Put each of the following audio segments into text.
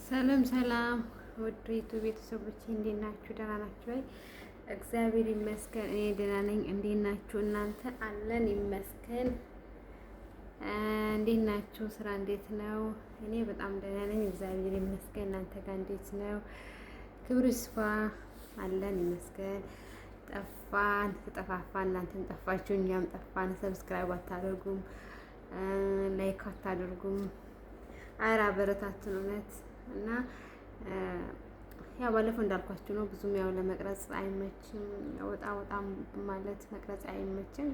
ሰላም ሰላም ውድ ዩቲዩብ ቤተሰቦቼ እንዴት ናችሁ? ደህና ናችሁ ወይ? እግዚአብሔር ይመስገን እኔ ደህና ነኝ። እንዴት ናችሁ እናንተ? አለን ይመስገን። እንዴት ናችሁ? ስራ እንዴት ነው? እኔ በጣም ደህና ነኝ፣ እግዚአብሔር ይመስገን። እናንተ ጋር እንዴት ነው? ክብሩ ይስፋ። አለን ይመስገን። ጠፋን፣ ተጠፋፋን። እናንተም ጠፋችሁ፣ እኛም ጠፋን። Subscribe አታደርጉም፣ like አታደርጉም። አረ አበረታቱን እውነት። እና ያው ባለፈው እንዳልኳችሁ ነው። ብዙም ያው ለመቅረጽ አይመችም፣ ወጣ ወጣ ማለት መቅረጽ አይመችም።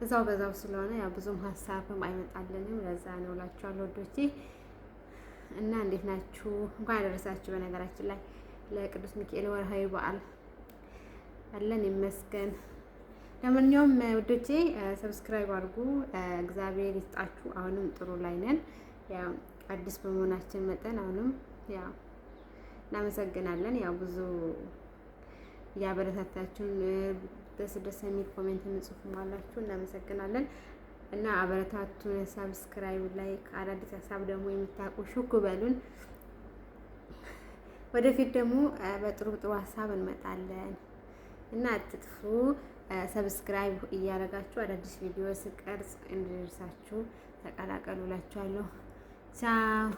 እዛው በዛው ስለሆነ ያው ብዙም ሀሳብም አይመጣልንም። ለዛ ነው እላችኋለሁ ወዶቼ። እና እንዴት ናችሁ? እንኳን ያደረሳችሁ። በነገራችን ላይ ለቅዱስ ሚካኤል ወርሃዊ በዓል አለን ይመስገን። ለማንኛውም ውዶቼ subscribe አድርጉ። እግዚአብሔር ይስጣችሁ። አሁንም ጥሩ ላይ ነን። ያው አዲስ በመሆናችን መጠን አሁንም ያው እናመሰግናለን። ያው ብዙ እያበረታታችሁን ደስ ደስ የሚል comment የምጽፉም አላችሁ፣ እናመሰግናለን። እና አበረታቱን፣ subscribe፣ like፣ አዳዲስ ሀሳብ ደግሞ የምታውቁ ሹክ በሉን። ወደፊት ደግሞ በጥሩ ጥሩ ሀሳብ እንመጣለን እና አትጥፉ። Subscribe እያደረጋችሁ አዳዲስ ቪዲዮ ስቀርጽ እንዲደርሳችሁ ተቀላቀሉ እላችኋለሁ። ቻው።